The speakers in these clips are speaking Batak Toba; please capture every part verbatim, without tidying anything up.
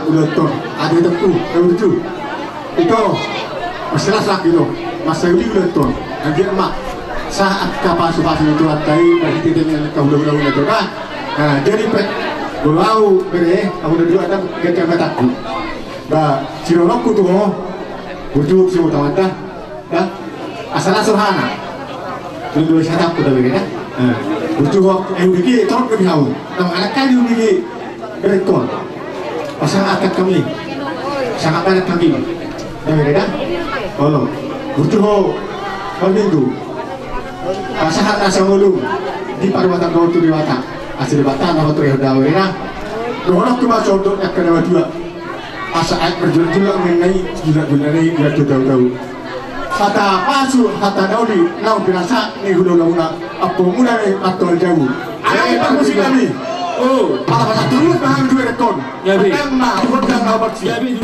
Ulaonta on, ate tongku, eh, burju. Ito, marsilas lagi do, mansai uli ulaonta on. Anggiat ma sahat angka pasupasu ni Tuhanta i, marhite ni angka hulahula i, ito da. Nah, jadi pe, molo au bere, au na dua, dang ganti hataku. Ba, sidohononku tu ho, burju, si Uta Manda. Da, asa las rohana. Dua-dua si hataku da bere da. Eh, burju ho, eh, hubege, torop gabe hau. Nang anak kali hubege, bere kon. Pasangaphon hami. Sangat banyak kami. Da bere da. Olo. Burju ho, parminggu. Pasahat na sangolum. Di paruatan dohot tu Debata. Asa Debata na maturehon da bere da. Dohononku ma songon dok ni angka na matua. Asa aek marjulak-julak ma i, julak-julak na i, julak tu tau-tau. Hata pasu, hata na uli, naung pinasa ni hulahula muna, ampuan muna ni martoal jabu. Ayo, eh, parmusik nami. Oh. Pala-pala turus ma hami dua dengkon. Ya, be. Tenang ma, bukan tenang ma, Pak. Ya, be.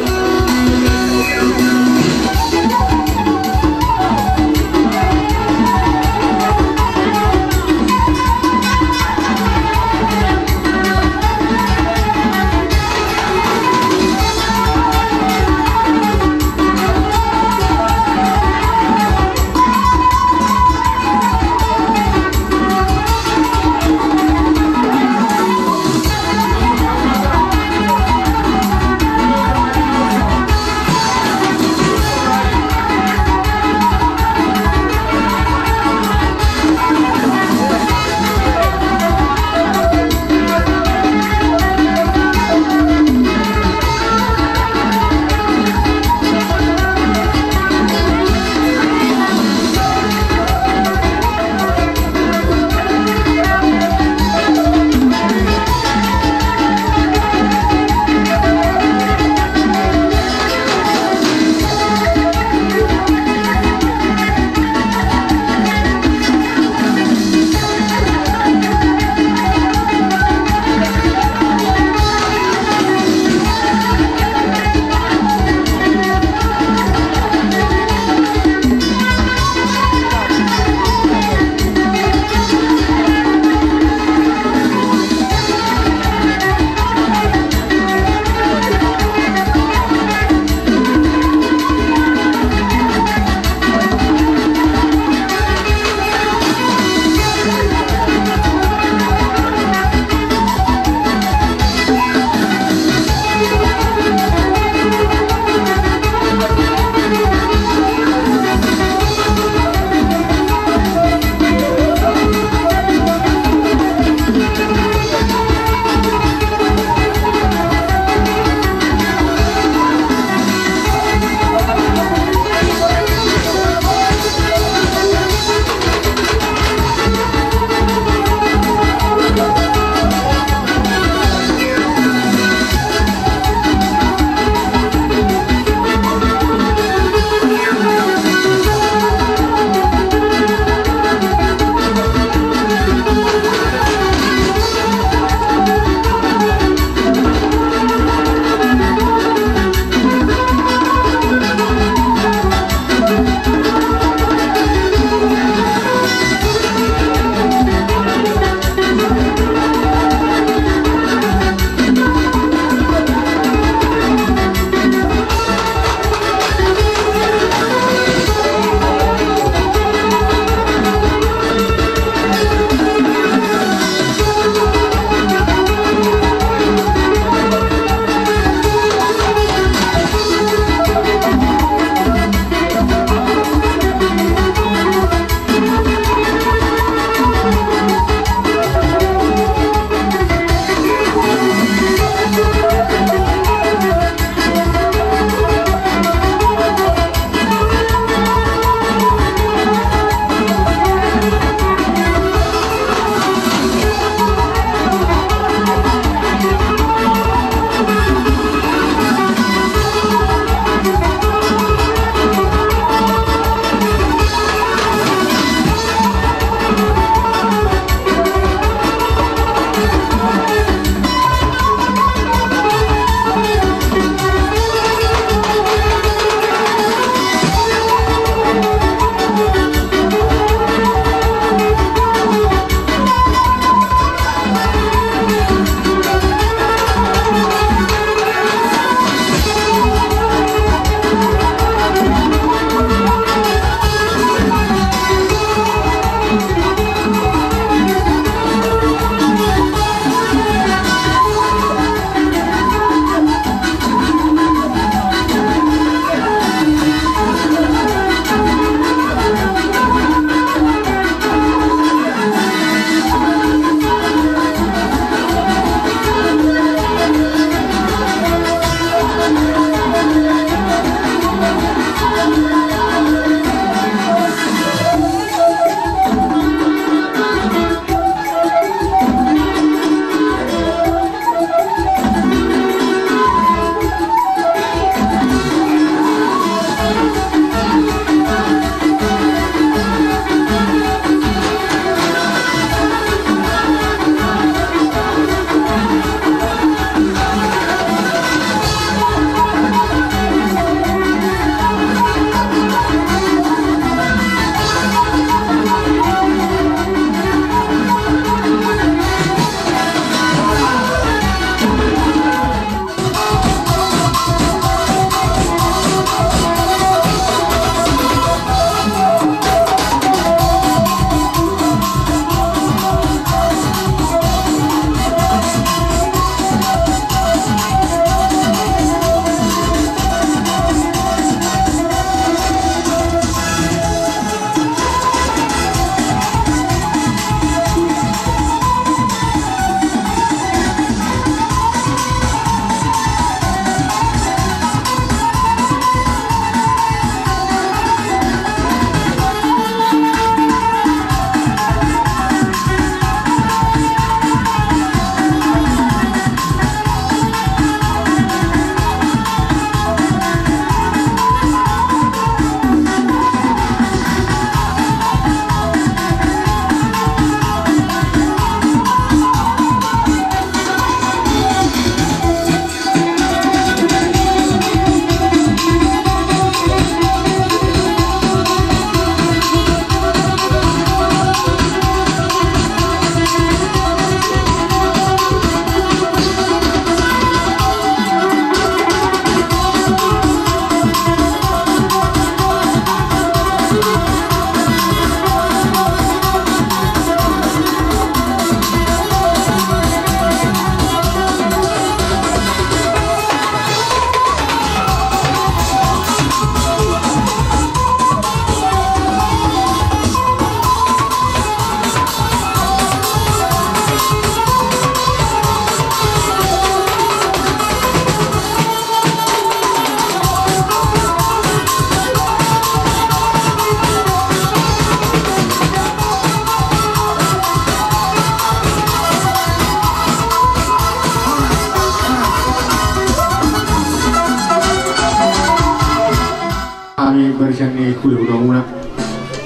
Ni hulahula muna.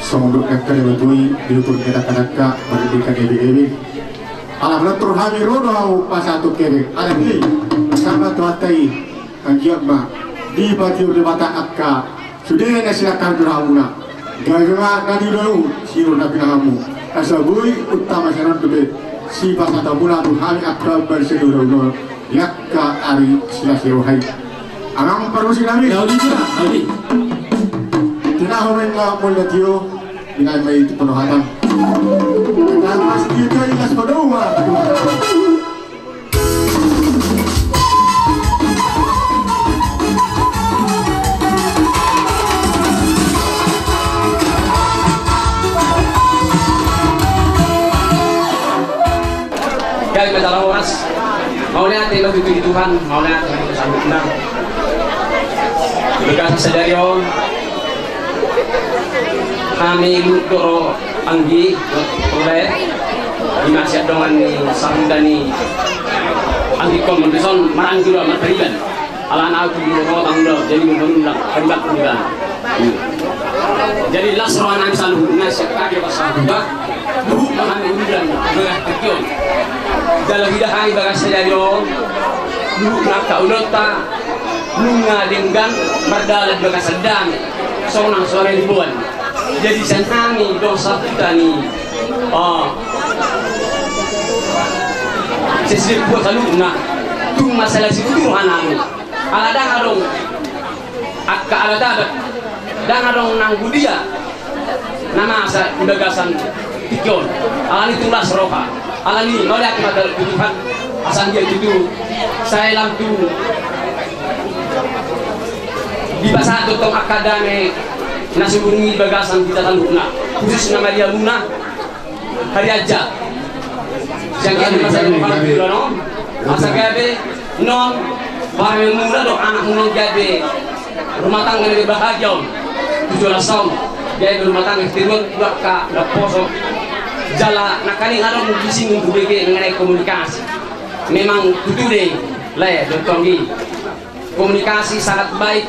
Songon dok na angka na batu i, di lutung ni tangka-tangka, marhite angka ebe-ebe. Ala muna tor hami ro do hau pasahat tu kebe. Ala ni, sama tu hata i, anggiat ma dipatiur Debata angka sude na sinangkap ni rohamuna. Gabe ma na niula, siru na pinahanmu. Asa boi utama sian on dope sipasahatonmuna tu hami angka bangso ni hulahula. Di angka ari silas ni roha i. Amang parmusik nami. Gaudi, Gaudi. Tinaho ma inna mula tio, binahen ma i tu parrohatan. Tinaho ma inna mula tio, tinaho ma inna mula tio. Gabe ma jala horas. Mauliate ma tu Tuhan, mauliate ma tu saluhutna. Di bagasan sadari on, hami luhut do ro anggi, ore, ima sian dongan ni sahuta ni anggingkon, on dison maranggi do amat pariban. Alana au tu di roha tanggung jawab, jadi membangun lah, hebat juga. Jadi las roha nami saluhutna sian angka dia pasal dua, luhut ma hami urusan, urusan tingki on. Jala huida hami bagas sadari on, luhut ma angka ulaonta, nunga denggan, mardalan di bagasan dame, sonang suara di boan. Jadi sian hami dongan sahuta ni, ah, sesede buat saluhutna, tung masalah sibutuh roha nami. Ala ndang adong angka alat adat, ndang adong nanggo dia na masa di bagasan tingki on. Alani tung las roha. Alani mauliate ma tu Tuhan, asa anggiat tutu sai lam tu dipasahat do tong angka dame na sumurung i di bagasan hita saluhutna, khususna ma di hamuna. Harianja. Sian gabe masa gabe, gabe, gabe. Asa gabe non, parumaenmuna dohot anakmuna gabe rumah tangga na berbahagia on. Tujuh belas tahun gabe rumah tangga, keteruan, keluarga, na poso. Jala nangkaning adong disinggung hubege mengenai komunikasi. Memang tutu do i, lae, dohot tong i. Komunikasi sangat baik.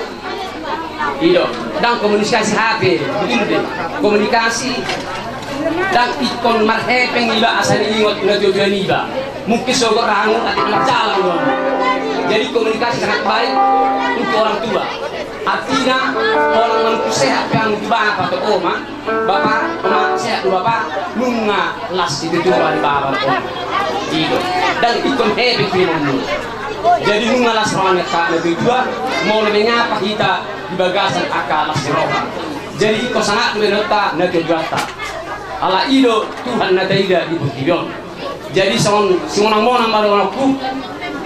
I do, ndang komunikasi H P, betul do. Komunikasi ndang ingkon marhepeng iba asa diingot na tuatua niba. Mungkin sogot rahanmu, tapi marjalang do. Jadi komunikasi sangat baik untuk orang tua. Artina, holan manungkun sehat pe hamu tu bapa atau oma. Bapa, oma, sehat do bapa, nunga las situtu roha ni bapa, oma. I do. Ndang ingkon hepeng pe hamu. Jadi nunga las roha ni angka na tuatua, molo menyapa hita di bagasan angka las ni roha. Jadi ingkon sangap do bahenonta na tuatuanta. Ala i do Tuhan na taida di portibi on. Jadi songon simonang-monang ma dohononku,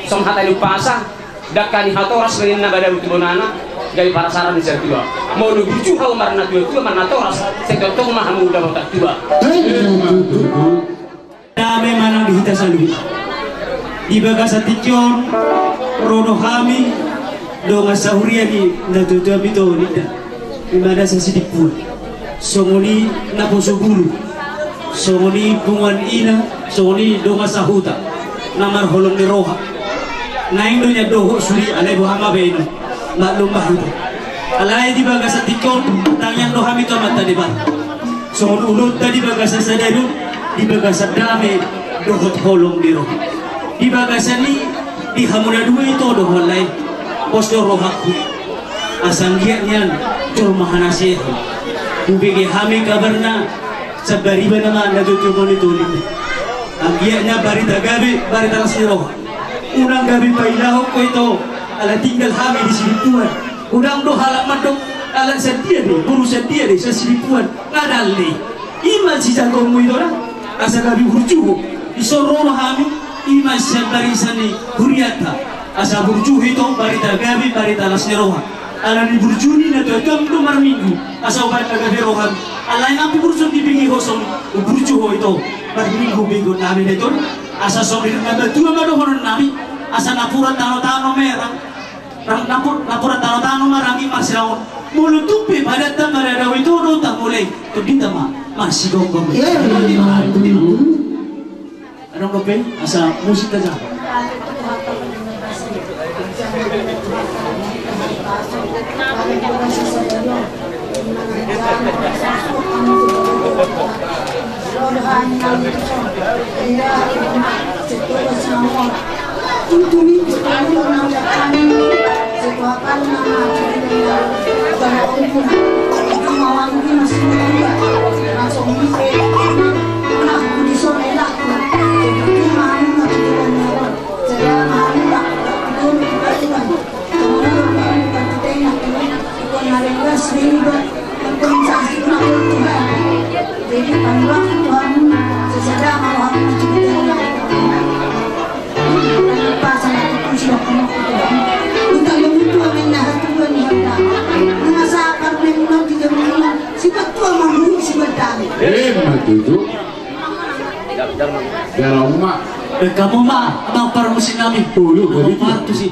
songon hata ni umpasa, dangka ni hatoras ma ninna madabu tu bonana, gabe parasaran ni satua. Molo burju hamu marnatuatua, marnatoras, sai tongtong ma hamu dapotan tua. Dame ma nang di hita saluhut. Di bagasan tingki on, ro do hami, dongan sahuria ni natuatuami, to, ninna. Ima na sasidimpuan. Songon i naposo bulu. Songon i punguan ina, songon i dongan sahuta. Na marholong ni roha. Naeng do nian dohot sude, alai boha ma baenon. Maklum ma hita. Alai di bagasan tingki on, tangiang do hami tu Amanta Debata. Songon ulaonta di bagasan sadari on, di bagasan dame dohot holong ni roha. Di bagasan i, di hamu na dua i, to, dohot lae, pos do rohangku. Asa anggiat nian jolma hanasehat. Hubege hami kabarna, sambariba nama na tuatua on i, to, ninna. Anggiat nian barita gabe, barita las ni roha. Unang gabe pailahon ho, ito, ala tinggal hami di sidimpuan. Godang do halak mandok, ala sian dia do, boru sian dia do, sian sidimpuan. Nga dal do i. Ima sijagonmu, ito, na? Asa gabe burju ho. Dison ro ma hami, ima sian barisan ni hurianta. Asa burju ho, ito, barita gabe, barita las ni roha. Ala ni burju ni natuatuam do marminggu, asa umbahen na gabe roham. Alai nang pe burju on dibege ho, songon i burju ho, ito, marminggu-minggu nami do, ito. Asa songon i na matua ma dohonon nami, asa napuran tano-tano merah. Rang napur, napuran tano-tano ma rang i marsirangon. Molo tung pe padanta marada, ito, do tamulai. Tondinta ma marsigomgom. Iya, iya, iya. Adong dope, asa musik saja. Emma tutu. Dalam rumah. Eh, kamu ma, abang parmusi nami. Ulu, jadi. Parmusi.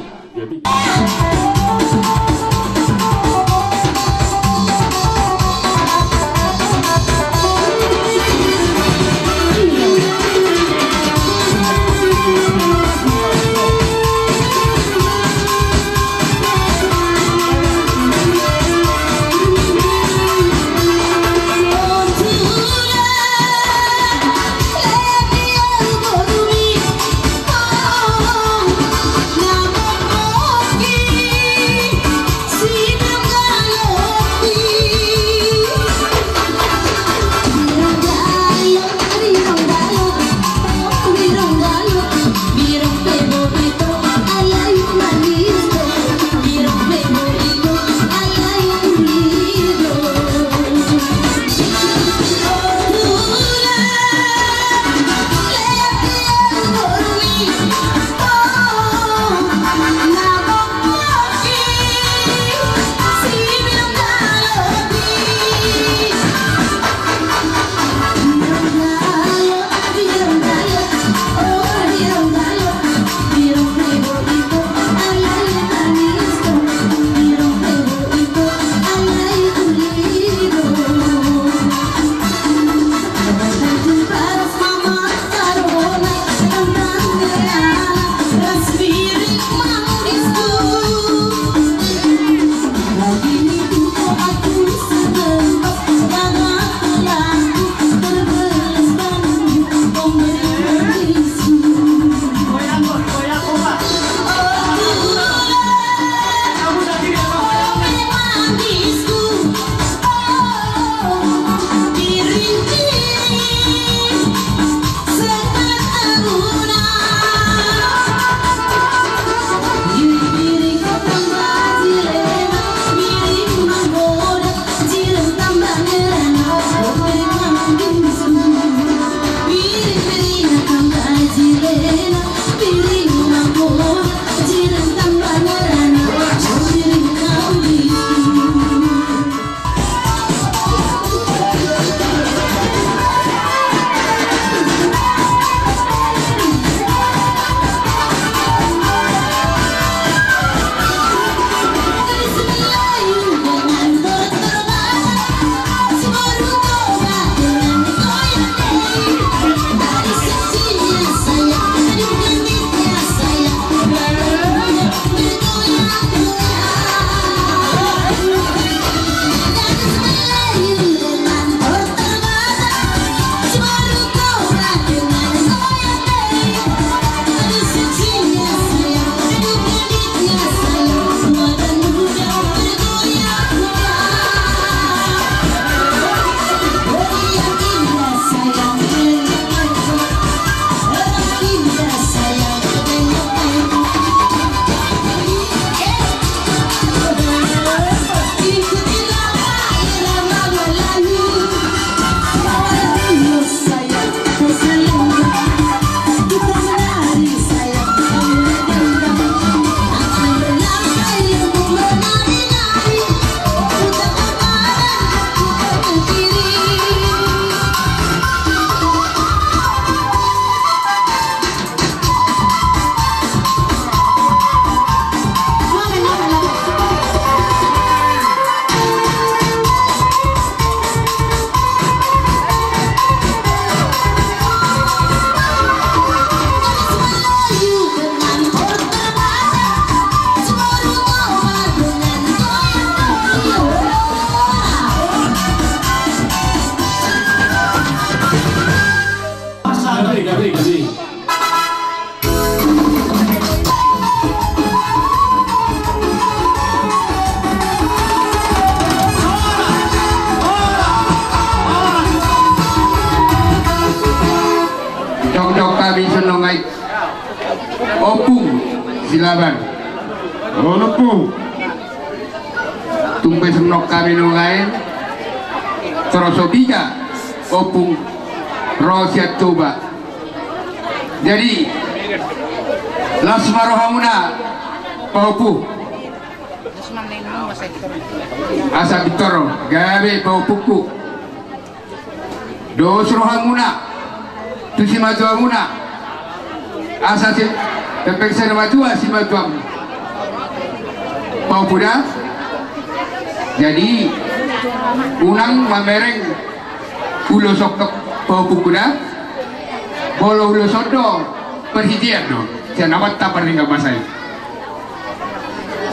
Dok-dok kami songon i. Ompung Silaban. Ompung. Tung pe songon hami nuaeng, toroso piga ompung ro sian Toba. Jadi, las ma rohamuna, pahompu. Asa pintor gabe pahompungku. Dos rohamuna tu simatuamuna. Asa si pepeng sena matua simatuam. Pahompu da. Jadi, unang mamereng ulos on, pahompu da. Molo ulos on do, parhitean do. Sian Amanta Pardenggan Basa i.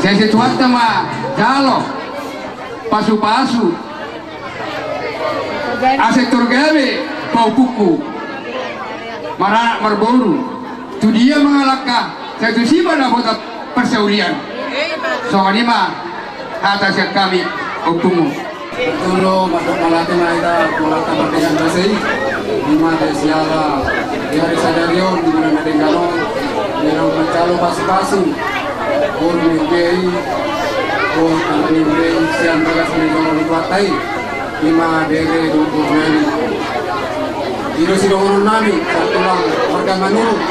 Sai Tuhanta ma jalo pasu-pasu. Asa pintor gabe pahompungku, maranak marboru. Tu dia mangalangka, sai tusi ma dapotan parsaulian. Songon i ma hata sian hami, ompungmu. Parjolo, mandok mauliate ma hita tu Amanta Pardenggan Basa i. Ima di siala di ari sadari on, di bulan na denggan on, di na manjalo pasu-pasu boru ni huria i, boru ni huria i, sian bagas ni joro ni Tuhanta i. Ima bere dohot boru nami. I do sidohonon nami, satulang marga Manurung.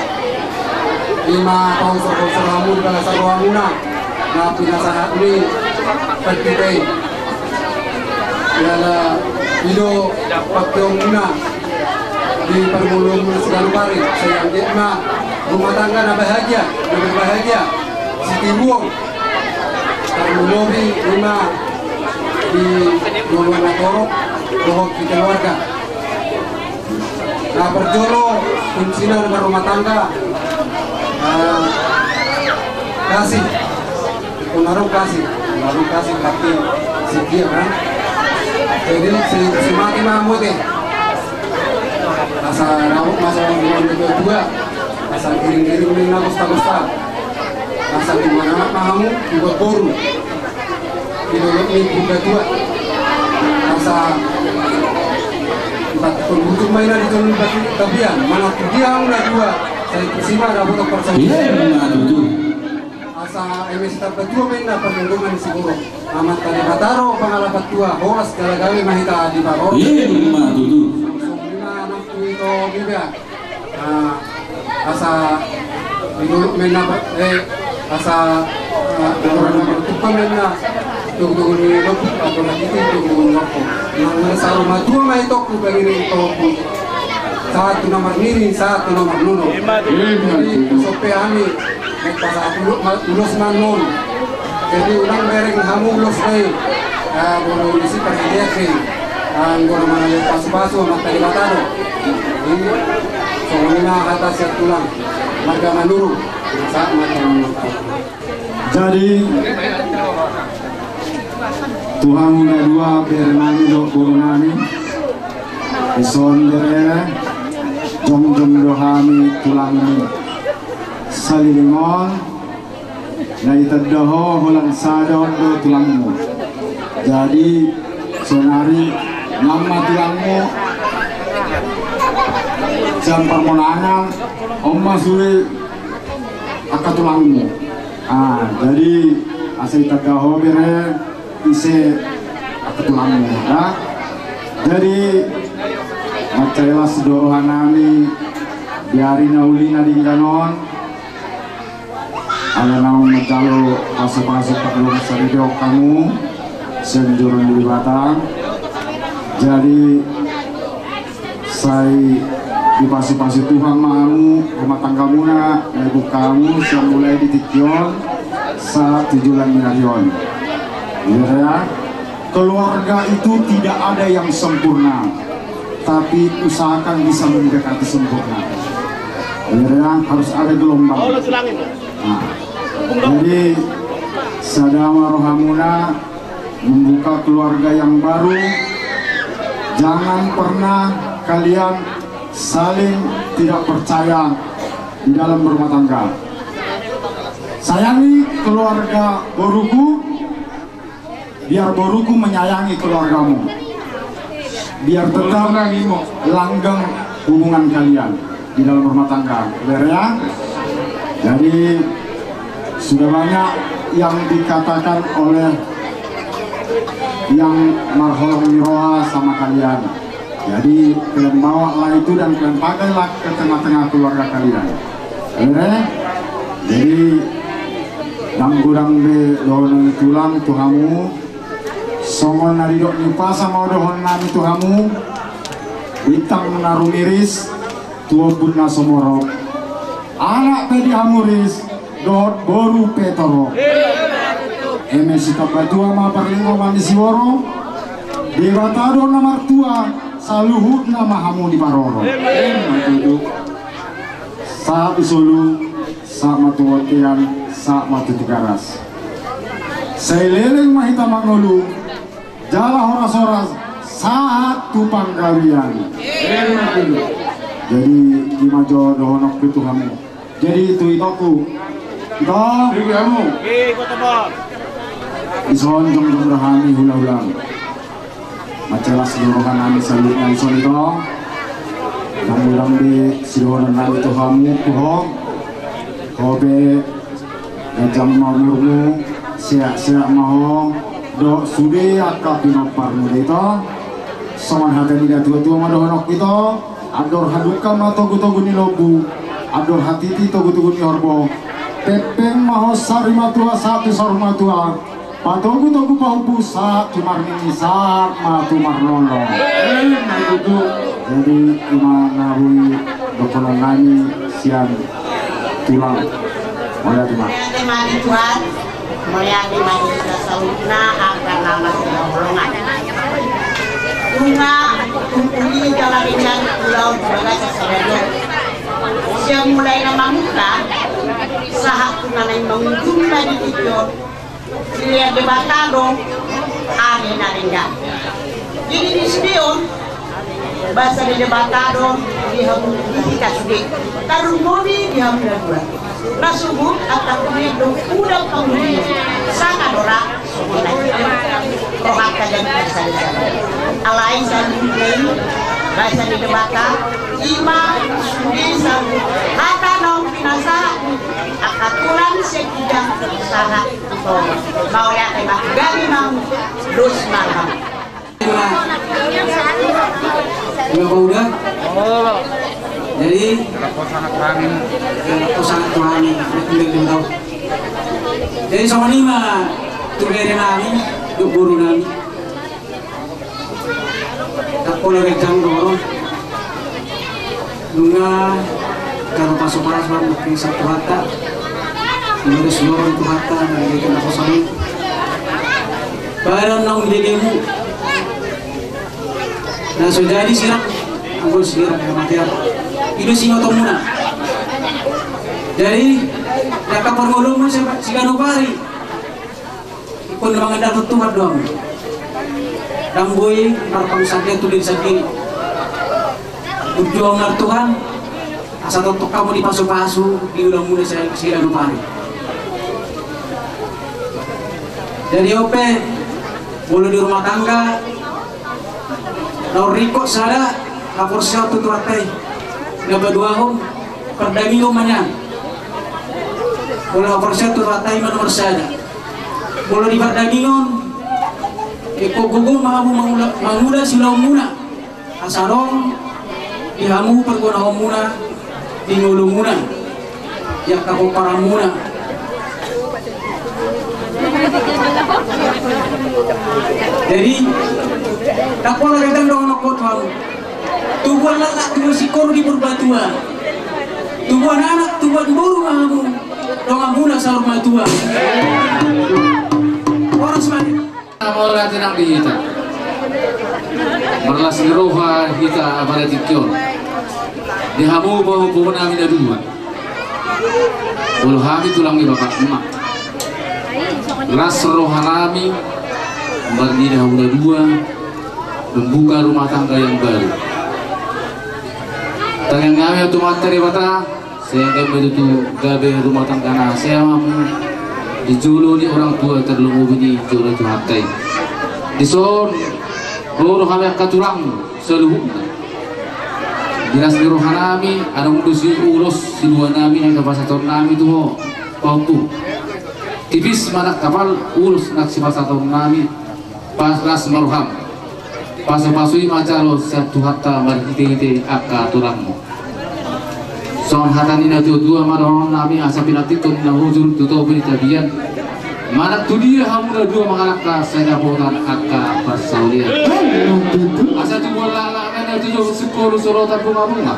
Ima paunsur-unsur hamu di bagasan rohamuna na pinasahat ni pandita i. Jala i do pangkeonmuna di parngoluon siganup ari, sai anggiat ma rumah tangga na bahagia, na berbahagia, sitiruon. Tarlumobi ima di ngolu na torop dohot di keluarga. Na parjolo, kuncina na marrumah tangga, eh, kasih. Unang ro kasih, unang ro kasih, tapi setia kan. Jadi si, si mati ma mute. Asa daun masa orang tua, asa giring-giring ni na bosta-bosta. Asa di mana ma hamu, di boru. Di dolok ni buka tua. Asa empat puluh tujuh main di tolong batu, tapi ya, mana dia na dua. Sai tusi ma dapotan parsaulian. Iya, benar, betul. Asa eme sitambatua ma inna parlindungan ni siguru. Amanta Debata do pangalapan tua, horas jala gabe ma hita diparorot. Ima tutu. Songon i ma nang tu ito biba. Ah, asa di dolok ma inna, eh, asa, ah, di dolok ma inna, tupa ma inna. Tugu-tugu ni lombu, atau lagi itu tugu-tugu ni lombu. Nang saur matua ma ito ku bagi ni ito ku. Sahat tu na marnini, sahat tu na marnono. Jadi, sope hami. Pasahat ulos, ulos ma annon. Jadi unang bereng hamu ulos nai. Ah, boru ni si parhitean ni. Ah, anggo na mangalehon pasu-pasu Amanta Debata do. Jadi songon i ma hata sian tulang marga Manurung. Sahat ma tulang. Jadi tu hamu na dua bere nami dohot boru nami. Dison bere, jongjong do hami tulangmu. Saleleng on na itanda ho holan sada on do tulangmu. Jadi saonari nang ma tulangmu sian parmonangan, on ma sude angka tulangmu. Ah, jadi asa itanda ho bere, ise angka tulangmu, ya. Jadi mansai las do roha nami di ari na uli na denggan on. Ala naung manjalo pasu-pasu pardongansaripeon hamu sian joro ni Debata. Jadi sai dipasu-pasu Tuhan ma hamu, rumah tanggamuna, na dibuka hamu sian mulai di tingki on sahat tu joloan ni ari on. Iya, ya. Keluarga itu tidak ada yang sempurna, tapi usahakan bisa mendekati sempurna. Iya, ya, harus ada gelombang. Nah, jadi sada ma rohamuna membuka keluarga yang baru. Jangan pernah kalian Saling tidak percaya di dalam rumah tangga. Sayangi keluarga boruku, biar boruku menyayangi keluargamu. Biar tetap langgeng hubungan kalian di dalam rumah tangga. Beres ya? Jadi sudah banyak yang dikatakan oleh yang marholong ni roha sama kalian. Jadi kalian bawalah itu dan kalian pakailah ke tengah-tengah keluarga kalian. Beres? Jadi dang godang be dohonon ni tulang tu hamu. Songon na nidok ni umpasa ma dohonon nami tu hamu. Bintang na rumiris tu ombun na sumorop. Anak pe di hamu ris dohot boru pe torop. Eme sitambatua ma parlinggoman ni siborok. Debata do na martua, saluhutna ma hamu diparorot. Emma tutu. Sahat tu solu, sahat ma tu bontean, sahat ma tu Tigaras. Sai leleng ma hita mangolu, jala horas-horas sahat tu panggabean. Jadi ima jo dohononku tu hamu. Jadi tu itongku. Ito. Ibu hamu. Ison jongjong do hami hula-hula. Mansai las do roha nami saluhutna ison ito. Dang godang be sidohonon nami tu hamu tu ho. Ho pe ganjang ma umurmu, sehat-sehat ma ho. Dohot sude angka pinomparmu do ito. Songon hata ni natua-tua ma dohononku ito. Andor hadungka ma togu-togu ni lombu. Andor hatiti togu-togu ni horbo. Pengpeng ma ho sari matua sahat tu saur matua. Patogu-togu pahompu sahat tu marnini sahat ma tu marnono. Jadi ima na boi dohonon nami sian tulang. Mauliate ma. Mauliate ma di Tuhan. Mauliate ma di hita saluhutna angka na marhaholongan. Nunga tung uli jala denggan ulaon tu bagasan sadari on. Sian mulai na mamungka sahat tu na naeng mangujungna di tingki on. Dilehon Debata do ari na denggan. Jadi di sude on, basa ni Debata do di hamu, di hita sude. Tarlumobi di hamu na dua. Na subur angka pudi do uda pangudi. Sanga do ra songon na i. Rohanta jadi sada-sada. Alai saluhutna i, basa ni Debata, ima sude saluhut hata naung pinasahat ni angka tulang sian ginjang sahat tu toru. Mauliate ma, gabe ma hamu, dos ma hamu. Uda, uda. Jadi, jadi songon i ma tu bere nami, tu boru nami. Ndang pola ganjang dohonon. Nunga jalo pasu-pasu ma mungkin sahat Tuhanta. Nunga disuruh Tuhanta na denggan na poso i. Badan naung denggan mu. Na so jadi sirang, anggo sirang na mate. I do singkotonmuna. Jadi, ndang parngolumu siganup ari. Ingkon na mangandalhon Tuhan do hamu. Ndang boi marpangunsandean tu diri sandiri. Berjuang ma tu Tuhan, asa tongtong hamu dipasu-pasu di ulaonmuna siganup ari. Jadi on pe, molo di rumah tangga, naung ringkot sada haporseaon tu Tuhanta i. Na paduahon, pardagingon ma nian. Molo haporseaon tu Tuhanta i ma nomor sada. Molo di pardagingon, ingkon gogo ma hamu mangula, mangula siulaonmuna. Asa adong di hamu pargonahonmuna di ngolumuna, di angka pomparanmuna. Jadi, ndang pola ganjang dohononku tu hamu. Tubuan laklak, tubuan singkoru di Purbatua. Tubuan anak, tubuan boru ma hamu, donganmuna saur matua. Horas ma. Mauliate nang di hita. Marlas ni roha hita pada tingki on. Di hamu pahompu nami na dua. Molo hami tulang ni bapa emak, las roha nami marnida hamu na dua membuka rumah tangga yang baru. Tangiang nami tu Amanta Debata, sai anggiat ma tutu gabe rumah tangga na sehat ma di jolo ni orang tua, tarlumobi di jolo ni Tuhanta i. Dison ro do hami angka tulang saluhutna. Di las ni roha nami, adong do siulos sinua nami na pasahaton nami tu ho, pahompu. Tipis ma nang apala ulos na sipasahaton nami. Pas las ma roham, pasupasu i ma jalo sian Tuhanta marhitehite angka tulangmu. Songon hata ni na tuatua ma dohonon nami, asa pinantikhon na hujur tu topi ni tapian. Manang tu dia hamu na dua mangalangka, sai dapotan angka parsaulian. Asa tubuan laklak ma na tujuh singkoru sorotan bungabunga.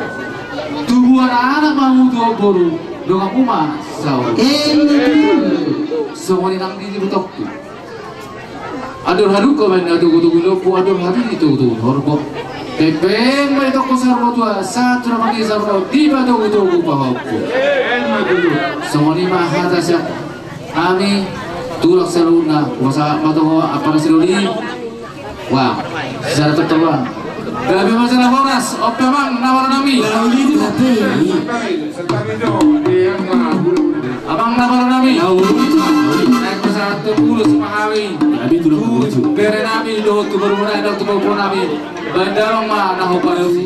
Tubuan anak ma hamu tu boru, donganmu ma saur. Songon i nang di butokku. Andor halumpang ma na togutogu ni lombu, andor habiri togutogu ni horbo. Pengpeng ma di tongko saur matua, sahat tu na mangihut saur matua, dipatogutogu pahompu. Songon i ma hata sian hami tulang saluhutna, hupasahat ma tu ho ampara sidoli. Wah, sisada toltolan. Gabe ma jala horas, on pe amang na malo nami. Amang na malo nami. Naeng pasahat tu ulos ma hami. Tu bere nami, dohot tu boru nami, dohot tu pahompu nami. Baen damang ma na hombar i.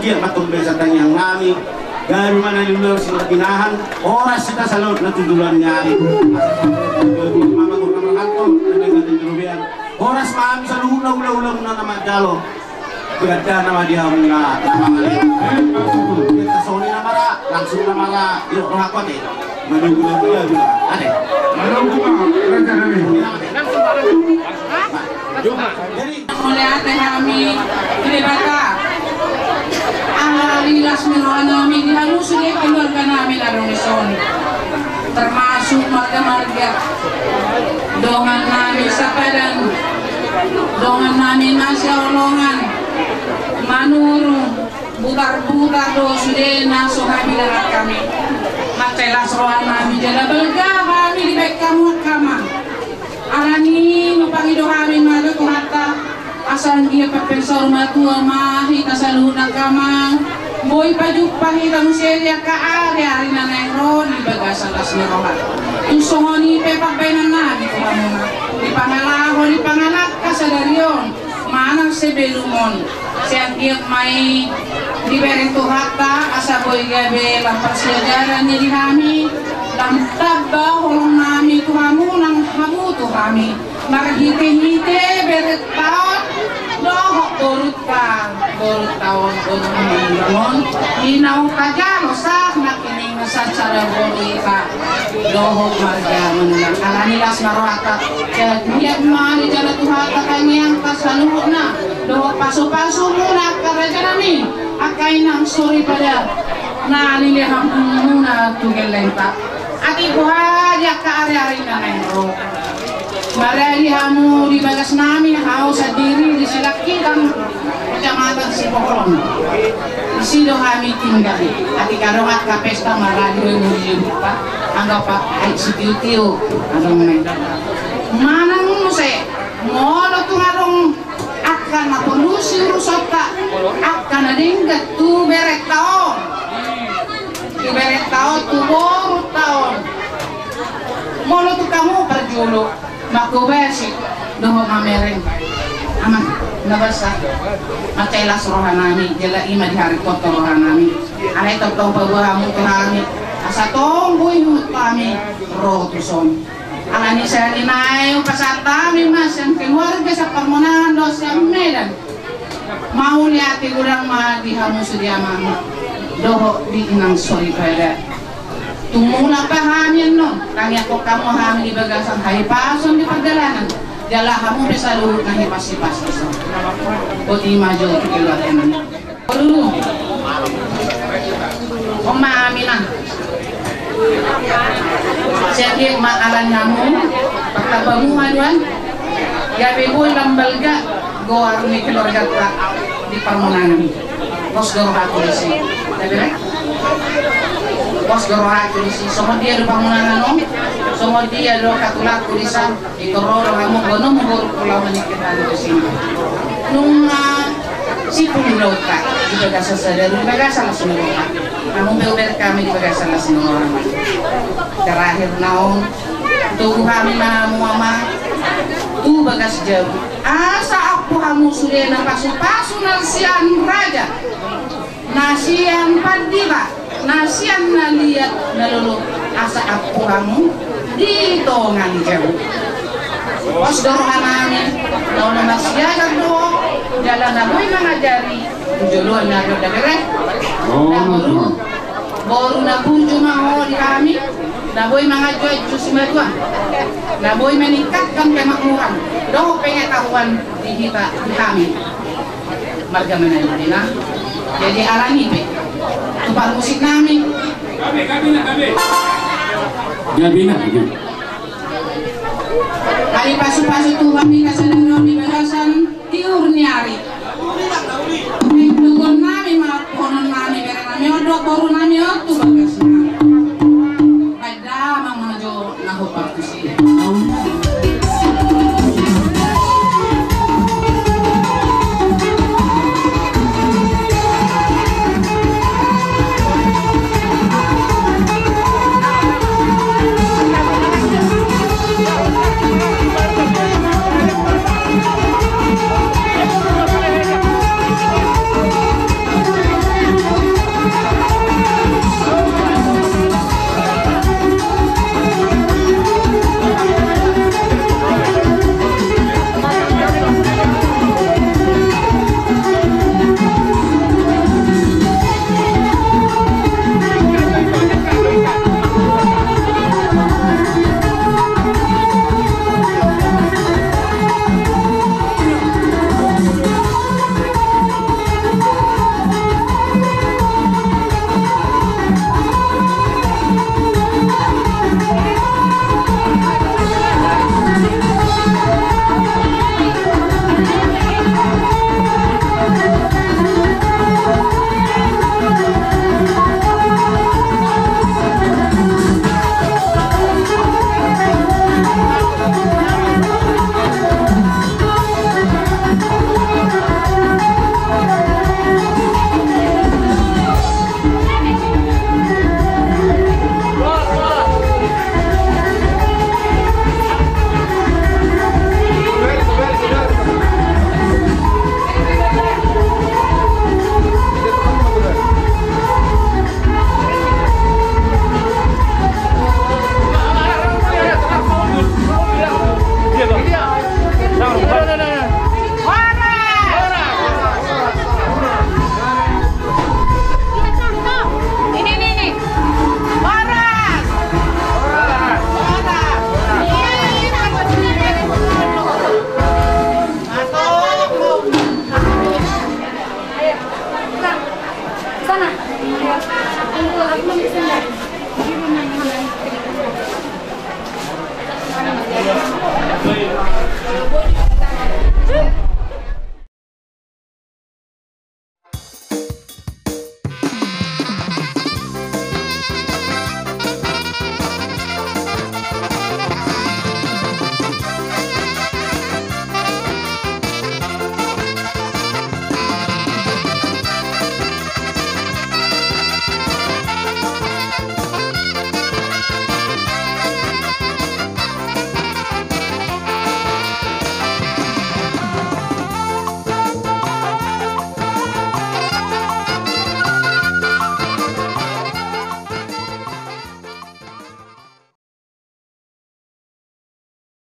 Ia mantong besan tangiang nami. Gabe ma na niula sian pinahan. Horas hita saluhutna tu joloan ni ari. Mama guru na marhata, na denggan di joloan. Horas ma hami saluhutna, ulaon muna na manjalo. Berada nama dia muna. Kita soni nama ra, langsung nama ra. Yuk, roha kote. Menunggu nama dia juga. Ade. Menunggu nama. Jadi, mauliate hami di Debata. Ala ni las ni roha nami di hamu sude keluarga nami na adong di son. Termasuk marga-marga dongan nami sapadan, dongan nami na sihaholongan, Manurung, Butarbutar do sude na so hami darat hami. Mansai las roha nami jala balga hami dibahen hamu angka amang. Ala ni i nunga pangido hami ma tu Tuhanta, asa anggiat pambahen saur matua ma hita saluhutna angka amang. Boi pajumpang hita muse di angka ari-ari na naeng ro di bagasan las ni roha. Tung songon i pe pambahenan nami tu hamuna, di pangalaho ni pangalangka sadari on manang sebelum on. Sai anggiat ma i dibereng Tuhanta asa boi gabe lam parsiajaran i di hami, lam tamba holong nami tu hamu nang hamu tu hami. Marhite-hite berenta on dohot borunta, borunta on, boru Manurung on, i naung tajalo sahat nangkining sansara boru hita dohot marga Manurung. Ala ni las ni rohanta, sai anggiat ma dijalo Tuhanta tangiangta saluhutna. Dohot pasu-pasu muna angka raja nami, angka inang soripada na nilehon muna tu gellengta. Atik boha di angka ari-ari na naeng ro. Maradi hamu di bagas nami, hau sandiri di Silangkitang, Kecamatan Sipoholon. Disi do hami tinggal. Atik adong angka pesta maradi hamu di Jumpa, anggo pa ai sitio-tio adong nai. Manang muse molo tung adong angka na polusi urusanta, angka na denggan tu berenta on, tu berenta on, tu borunta on. Molo tung hamu parjolo, mangkobasi dohot mamereng, amang, na basa, mansai las roha nami, jala i ma diharihon roha nami. Alai tongtong paboa hamu tu hami, asa tong boi huhut hami ro tu son. Ala ni i saonari nai hupasahat hami ma sian keluarga saparmonangan dohot sian Medan. Mauliate godang ma di hamu sude amang dohot di inang soripada. Tung mulak pe hami annon, tangiangkon hamu hami di bagasan hahipason di pardalanan. Jala hamu pe saluhutna hipas-hipas. Boti ma jo tu keluarga nami. Boru. On ma hami na. Sai anggiat ma ala ni hamu, partamba muna do an. Gabe boi lam balga goar ni keluarganta di parmonangan. Pos do rohangku disi. Gabe re? Pos do rohangku disi. Songon dia do parmonangan on, songon dia do hatulangku disi. Di toro do hamu bonom boru pulau manikir hamu di sini. Nunga sipulu do ta di bagasan sadari, di bagasan las ni roha. Hamu pe hubereng hami di bagasan las ni roha. Terakhir na on, togu hami ma hamu amang tu bagas jabu. Asa ampu hamu sude na pasu-pasu na sian raja, na sian pandita, na sian na liat na lolo, asa ampu hamu di tonga ni jabu. Pos do roha nami, na olo marsiajar do, jala na boi mangajari tu joloan ni ari on da bere. Na boru, boru na burju ma ho di hami, na boi manganju-anju simatua, na boi maningkatkan kemakmuran dohot pengetahuan di hita, di hami marga Manado, na. Jadi ala ni i pe tu parmusik nami. Gabe na, gabe. Ala pasu-pasu Tuhan hita sadari on di